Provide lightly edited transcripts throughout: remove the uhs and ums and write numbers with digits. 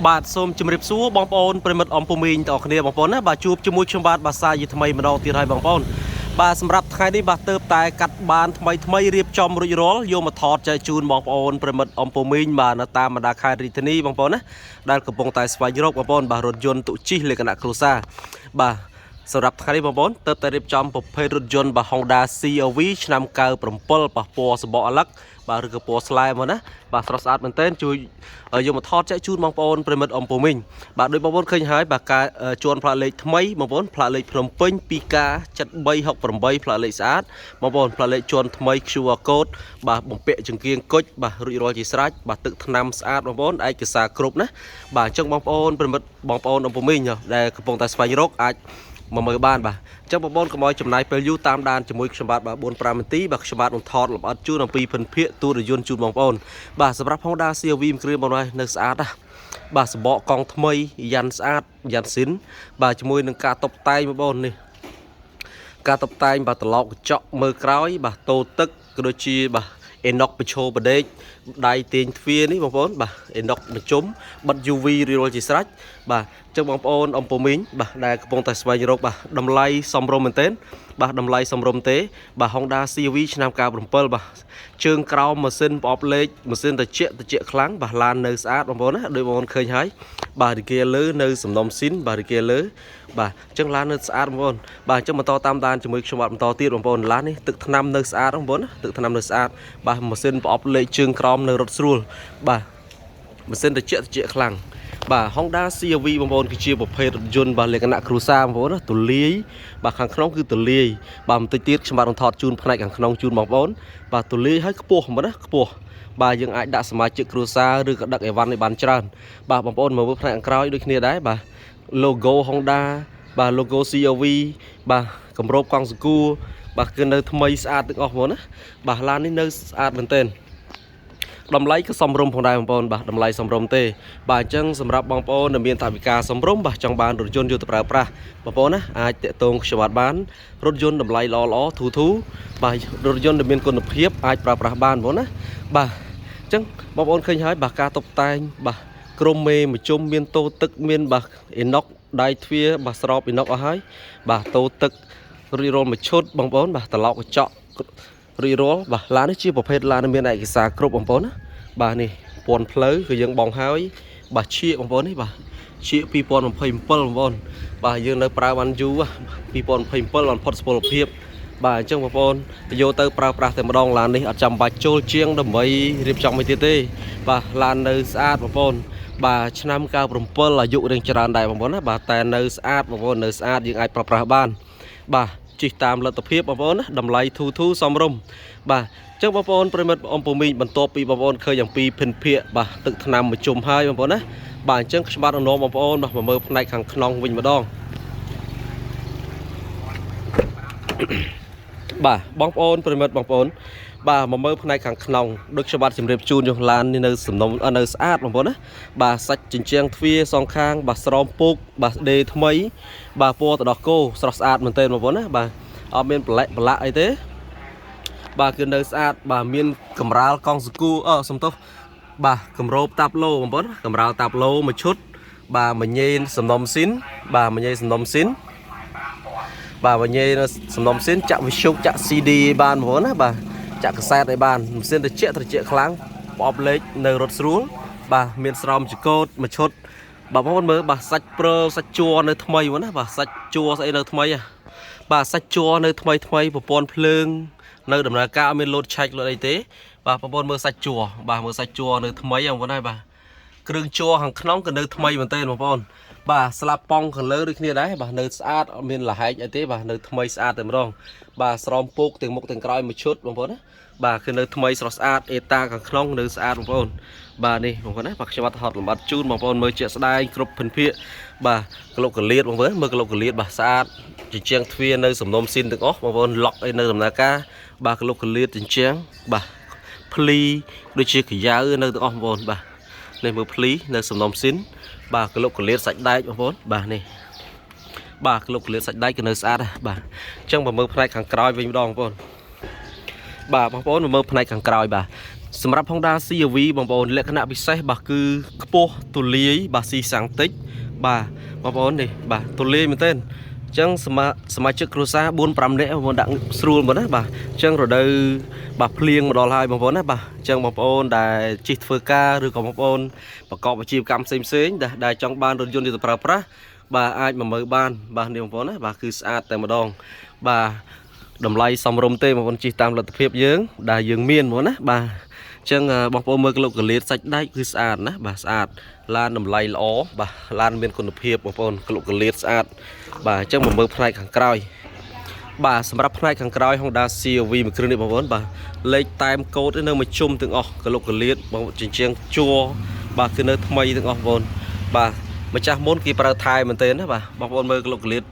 បាទសូមជម្រាបសួរបងប្អូនប្រិមិត្តអំពូមីងទាំងអស់គ្នាបងប្អូនណាបាទជួបជាមួយខ្ញុំបាទបាសាយថ្មីម្ដងទៀតហើយបងប្អូនបាទសម្រាប់ថ្ងៃនេះបាទទៅតែកាត់បានថ្មីថ្មីរៀបចំរួចរាល់យកមកថតចែកជូនបងប្អូនប្រិមិត្តអំពូមីងបាទនៅតាមបណ្ដាខេត្តរាជធានីបងប្អូនណាដែលកំពុងតែស្វែងរកបងប្អូនបាទរថយន្តទុជិះលក្ខណៈគ្រួសារបាទសម្រាប់ថ្ងៃនេះបងប្អូនទៅតែរៀបចំប្រភេទរថយន្តបាទ Honda CRV ឆ្នាំ97ប៉ះពណ៌សបកអាឡឹកបាទឬក៏ពណ៌ស្លែមកណាបាទស្រស់ស្អាតមែនទែនជួយយកមកថតចែកជូនបងប្អូនប្រិមិត្តអំពូមីងបាទដោយបងប្អូនឃើញហើយបាទការជួនផ្លាកលេខថ្មីបងប្អូនផ្លាកលេខភ្នំពេញ 2K 7368ផ្លាកលេខស្អាតបងប្អូនផ្លាកលេខជួនថ្មី QR code បាទបំពាក់ចង្គៀងគុជបាទរួចរាល់ជាស្រេចបាទទឹកថ្នាំស្អាតបងប្អូនឯកសារគ្រប់ណាបាទអញ្ចឹងបងប្អូនប្រិមិត្តបងប្អូនអំពូមីងដែលកំពុងតែស្វែងរកអាចមកមើលបានបាទអញ្ចឹងបងប្អូនកុំឲ្យចំណាយពេលយូរតាមដានជាមួយខ្ញុំបាទបាទ4 5នាទីបាទខ្ញុំបាទនឹងថតលម្អិតជូនអំពីភិនភាគទូរយន្តជូនបងប្អូនបាទសម្រាប់ Honda CRV មួយគ្រឿងបងប្អូននៅស្អាតណាបាទសបកកង់ថ្មីយ៉ាន់ស្អាតយ៉ាន់ស៊ីនបាទជាមួយនឹងការតុបតែងបងប្អូននេះការតុបតែងបាទត្រឡោកកញ្ចក់មើលក្រោយបាទតោទឹកក៏ដូចជាបាទអេណុកបញ្ឈរបដេកដៃទាញទ្វារនេះបងប្អូនបាទអេណុកបញ្ជុំបិទ UV រួចរាល់ជាស្រេចបាទអញ្ចឹងបងប្អូនអំពូមីងបាទដែលកំពុងតែស្វែងរកបាទតម្លៃសមរម្យមែនទែនបាទតម្លៃសមរម្យទេបាទ Honda CRV ឆ្នាំ97បាទជើងក្រោមម៉ាស៊ីនប្រអប់លេខម៉ាស៊ីនត្រជាក់ត្រជាក់ខ្លាំងបាទឡាននៅស្អាតបងប្អូនណាដូចបងប្អូនឃើញហើយបាទរីកាលើនៅសំណុំស៊ីនបាទរីកាលើបាទអញ្ចឹងឡាននៅស្អាតបងប្អូនបាទអញ្ចឹងបន្តតាមដានជាមួយខ្ញុំបាទបន្តទៀតបងប្អូនឡាននេះទឹកថ្នាំនៅស្អាតបងប្អូនណាទឹកថ្នាំនៅស្អាតបាទម៉ាស៊ីនប្រអប់លេខជើងក្រោមនៅរត់ស្រួលបាទម៉ាស៊ីនត្រជាក់ត្រជាក់ខ្លាំងបាទ Honda CRV បងប្អូនគឺជាប្រភេទរថយន្តបាទលក្ខណៈគ្រួសារបងប្អូនណាទូលាយបាទខាងក្នុងគឺទូលាយបាទបន្តិចទៀតខ្ញុំបាទនឹងថតជូនផ្នែកខាងក្នុងជូនបងប្អូនបាទទូលាយហើយខ្ពស់បងប្អូនណាខ្ពស់បាទយើងអាចដាក់សមាជិកគ្រួសារឬក៏ដឹកអីវ៉ាន់ឲ្យបានច្រើនបាទបងប្អូនមកមើលផ្នែកខាងក្រោយដូចគ្នាដែរបាទ logo Honda បាទ logo CRV បាទគម្របកង់សកួរបាទគឺនៅថ្មីស្អាតទាំងអស់ហ្មងណាបាទឡាននេះនៅស្អាតមែនទែនតម្លៃក៏សមរម្យផងដែរបងប្អូនបាទតម្លៃសមរម្យទេបាទអញ្ចឹងសម្រាប់បងប្អូនដែលមានថវិកាសមរម្យបាទចង់បានរថយន្តយកទៅប្រើប្រាស់បងប្អូនណាអាចតាក់ទងខ្ញុំបាទបានរថយន្តតម្លៃល្អល្អធូធូបាទរថយន្តដែលមានគុណភាពអាចប្រើប្រាស់បានបងប្អូនណាបាទអញ្ចឹងបងប្អូនឃើញហើយបាទការតុបតែងបាទក្រុមមេមជុំមានតោទឹកមានបាទអេណុកដៃទ្វារបាទស្របអេណុកអស់ហើយបាទតោទឹករួចរាល់មួយឈុតបងប្អូនបាទត្រឡោកកញ្ចក់រួចរាល់បាទឡាននេះជាប្រភេទឡានដែលមានឯកសារគ្រប់បងប្អូនណាបាទនេះពន្ធផ្លូវគឺយើងបងហើយបាទឈៀកបងប្អូននេះបាទឈៀក2027បងប្អូនបាទយើងនៅប្រើបានយូរ2027បានផុតសុពលភាពបាទអញ្ចឹងបងប្អូនយកទៅប្រើប្រាស់តែម្ដងឡាននេះអត់ចាំបាច់ចូលជាងដើម្បីរៀបចំអីទៀតទេបាទឡាននៅស្អាតបងប្អូនបាទឆ្នាំ97អាយុរៀងច្រើនដែរបងប្អូនណាបាទតែនៅស្អាតបងប្អូននៅស្អាតយើងអាចប្រើប្រាស់បានបាទជិះតាមលទ្ធភាពបងប្អូនណាតម្លៃធូរធូរសមរម្យបាទអញ្ចឹងបងប្អូនប្រិមិត្តអំពូមីងបន្ទាប់ពីបងប្អូនឃើញអំពីភិនភាកបាទទឹកថ្នាំមជុំហើយបងប្អូនណាបាទអញ្ចឹងខ្ញុំបាទអនុបងប្អូនបាទមកមើលផ្នែកខាងក្នុងវិញម្ដងបាទបងប្អូនប្រិមិត្តបងប្អូនបាទមកមើលផ្នែកខាងក្នុងដូចខ្ញុំបាទជម្រាបជូនយកឡាននេះនៅសំណុំនៅស្អាតបងប្អូនណាបាទសាច់ជញ្ជាំងទ្វារសងខាងបាទស្រោមពុកបាទដេថ្មីបាទពណ៌ទឹកដោះគោស្រស់ស្អាតមែនទែនបងប្អូនណាបាទអត់មានប្រឡាក់ប្រឡាក់អីទេបាទគឺនៅស្អាតបាទមានកម្រាលកង់សកួអឺសំទោសបាទកម្របតាប់ឡូបងប្អូនកម្រាលតាប់ឡូមួយឈុតបាទមញេនសំណុំស៊ីនបាទមញេសំណុំស៊ីនបាទមញេនសំណុំស៊ីនចាក់វិទ្យុចាក់ CD បានបងប្អូនណាបាទចាក់កាសែតឲ្យបានម៉ាស៊ីនត្រជាក់ត្រជាក់ខ្លាំងប្រអប់លេខនៅរត់ស្រួលបាទមានស្រោមចកោតមួយឈុតបាទបងប្អូនមើលបាទសាច់ព្រើសាច់ជ័រនៅថ្មីបងណាបាទសាច់ជ័រស្អីនៅថ្មីហ៎បាទសាច់ជ័រនៅថ្មីថ្មីប្រព័ន្ធភ្លើងនៅដំណើរការអត់មានលោតឆែកលោតអីទេបាទបងប្អូនមើលសាច់ជ័របាទមើលសាច់ជ័រនៅថ្មីបងប្អូនហើយបាទគ្រឿងជ័រខាងក្នុងក៏នៅថ្មីមែនទែនបងប្អូនបាទស្លាប់ប៉ង់ខាងលើដូចគ្នាដែរបាទនៅស្អាតអត់មានលហែកអីទេបាទនៅថ្មីស្អាតតែម្ដងបាទស្រោមពោកទាំងមុខទាំងក្រោយមួយឈុតបងប្អូនណាបាទគឺនៅថ្មីស្រស់ស្អាតអេតាខាងក្នុងនៅស្អាតបងប្អូនបាទនេះបងប្អូនណាបាទខ្ញុំអត់ថតលម្អិតជូនបងប្អូនមើលជាក់ស្ដែងគ្រប់ភិនភាកបាទក្លុកកលៀតបងប្អូនមើលក្លុកកលៀតបាទស្អាតជញ្ជាំងទ្វារនៅសំណុំស៊ីនទាំងអស់បងប្អូនឡុកអីនៅដំណើរការបាទក្លុកកលៀតជញ្ជាំងបាទភ្លីដូចជាក្រយ៉ៅនៅទាំងអស់បងប្អូនបាទនេះមើលភ្លីនៅសំណុំស៊ីនបាទក្លុកកលៀតសាច់ដែកបងប្អូនបាទនេះបាទក្លុកកលៀតសាច់ដែកក៏នៅស្អាតដែរបាទអញ្ចឹងបើមើលផ្នែកខាងក្រោយវិញម្ដងបងប្អូនបាទបងប្អូនមកមើលផ្នែកខាងក្រោយបាទ សម្រាប់ Honda CRV បងប្អូនលក្ខណៈពិសេសបាទគឺខ្ពស់ទូលាយបាទស៊ីសាំងតិចបាទបងប្អូននេះបាទទូលាយមែនទែនអញ្ចឹងសមាសមាជិកគ្រួសារ4 5នាក់បងប្អូនដាក់ស្រួលមកណាបាទអញ្ចឹងរដូវបាទភ្លៀងមកដល់ហើយបងប្អូនណាបាទអញ្ចឹងបងប្អូនដែលជិះធ្វើការឬក៏បងប្អូនប្រកបអាជីវកម្មផ្សេងផ្សេងៗដែលចង់បានរថយន្តយកទៅប្រើប្រាស់បាទអាចមកមើលបានបាទនេះបងប្អូនណាបាទគឺស្អាតតែម្ដងបាទតម្លៃសមរម្យទេបងប្អូនជិះតាមលទ្ធភាពយើងដែលយើងមានហ្មងណាបាទអញ្ចឹងបងប្អូនមើលក្លុកកលៀតសាច់ដែកគឺស្អាតណាបាទស្អាតឡានតម្លៃល្អបាទឡានមានគុណភាពបងប្អូនក្លុកកលៀតស្អាតបាទអញ្ចឹងមកមើលផ្នែកខាងក្រោយបាទសម្រាប់ផ្នែកខាងក្រោយ Honda CRV មួយគ្រឿងនេះបងប្អូនបាទលេខតែមកូដនៅមួយជុំទាំងអស់ក្លុកកលៀតបងជញ្ជាំងជួរបាទគឺនៅថ្មីទាំងអស់បងប្អូនបាទម្ចាស់មុនគេប្រើថែមែនទែនណាបាទបងប្អូនមើលក្លុកកលៀត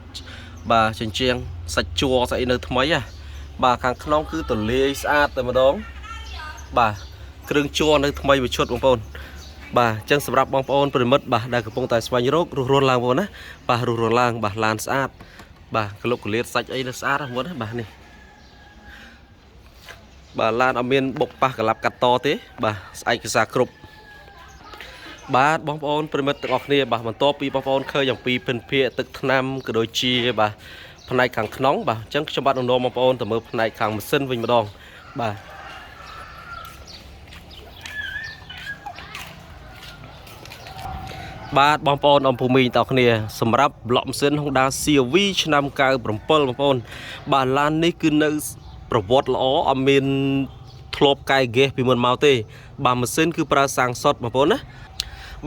បាទជញ្ជាំងសាច់ជួរស្អីនៅថ្មីណាបាទខាងក្នុងគឺទលាយស្អាតតែម្ដងបាទគ្រឿងជួរនៅថ្មីមួយឈុតបងប្អូនបាទអញ្ចឹងសម្រាប់បងប្អូនប្រិមិត្តបាទដែលកំពុងតែស្វែងរករុះរាន់ឡើងបងប្អូនណាបាទរុះរាន់ឡើងបាទឡានស្អាតបាទក្លុកកលៀតសាច់អីនៅស្អាតណាស់បងប្អូនណាបាទនេះបាទឡានអត់មានបុកប៉ះកលាប់កាត់តទេបាទស្អែកកសាគ្រប់បាទបងប្អូនប្រិមិត្តទាំងអស់គ្នាបាទបន្ទាប់ពីបងប្អូនឃើញអំពីភិនភាគទឹកថ្នាំក៏ដូចជាបាទផ្នែកខាងក្នុងបាទអញ្ចឹងខ្ញុំបាទនឹងនាំបងប្អូនទៅមើលផ្នែកខាងម៉ាស៊ីនវិញម្ដងបាទបាទបងប្អូនអំភូមីតអរគ្នាសម្រាប់ប្លុកម៉ាស៊ីន Honda CRV ឆ្នាំ97បងប្អូនបាទឡាននេះគឺនៅប្រវត្តិល្អអត់មានធ្លាប់កែហ្គេសពីមុនមកទេបាទម៉ាស៊ីនគឺប្រើសាំងសុតបងប្អូនណា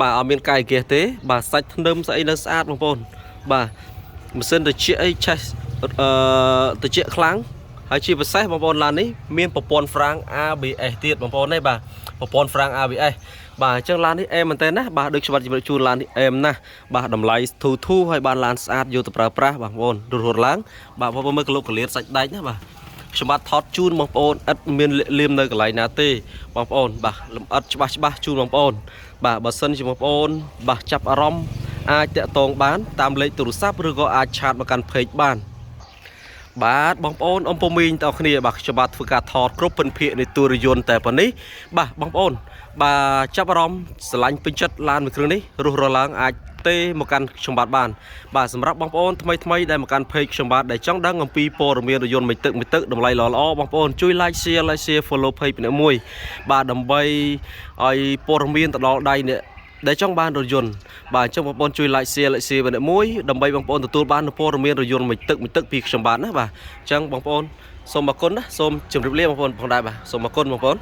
បាទអត់មានកែហ្គេសទេបាទសាច់ធ្នឹមស្អីនៅស្អាតបងប្អូនបាទម៉ាស៊ីនត្រជាក់អីឆេះអឺត្រជាក់ខ្លាំងហើយជាពិសេសបងប្អូនឡាននេះមានប្រព័ន្ធហ្វ្រាំង ABS ទៀតបងប្អូនទេបាទប្រព័ន្ធហ្វ្រាំង ABS បាទអញ្ចឹងឡាននេះអែមមែនតើណាបាទដូចច្បាប់ជម្រាបជូនឡាននេះអែមណាស់បាទតម្លៃធូរធូរហើយបានឡានស្អាតយកទៅប្រើប្រាស់បងប្អូនរត់រត់ឡើងបាទបងប្អូនមើលក្លុកកលៀតសាច់ដែកណាបាទខ្ញុំបាទថតជូនបងប្អូនឥតមានលាកលៀមនៅកន្លែងណាទេបងប្អូនបាទលំអិតច្បាស់ច្បាស់ជូនបងប្អូនបាទបើសិនជាបងប្អូនបាទចាប់អារម្មណ៍អាចតាក់ទងបានតាមលេខទូរស័ព្ទឬក៏អាច chat មកកាន់ page បានបាទបងប្អូនអំពូមីងតអគ្នាបាទខ្ញុំបាទធ្វើការថតគ្រប់ពិនភាគនៃទូរយន្តតែប៉ុណ្នេះបាទបងប្អូនបាទចាប់អារម្មណ៍ស្រឡាញ់ពេញចិត្តឡានមួយគ្រឿងនេះរុះរឡើងអាចទេមកកាន់ខ្ញុំបាទបានបាទសម្រាប់បងប្អូនថ្មីថ្មីដែលមកកាន់ page ខ្ញុំបាទដែលចង់ដឹងអំពីព័ត៌មានរថយន្តមួយទឹកមួយទឹកតម្លៃល្អល្អបងប្អូនជួយ like share like share follow page ម្នាក់មួយបាទដើម្បីឲ្យព័ត៌មានទៅដល់ដៃអ្នកដែលចង់បានរថយន្តបាទអញ្ចឹងបងប្អូនជួយ like share like share ម្នាក់មួយដើម្បីបងប្អូនទទួលបាននូវព័ត៌មានរថយន្តមួយទឹកមួយទឹកពីខ្ញុំបាទណាបាទអញ្ចឹងបងប្អូនសូមអរគុណណាសូមជម្រាបលាបងប្អូនផងដែរបាទសូមអរគុណបងប្អូន។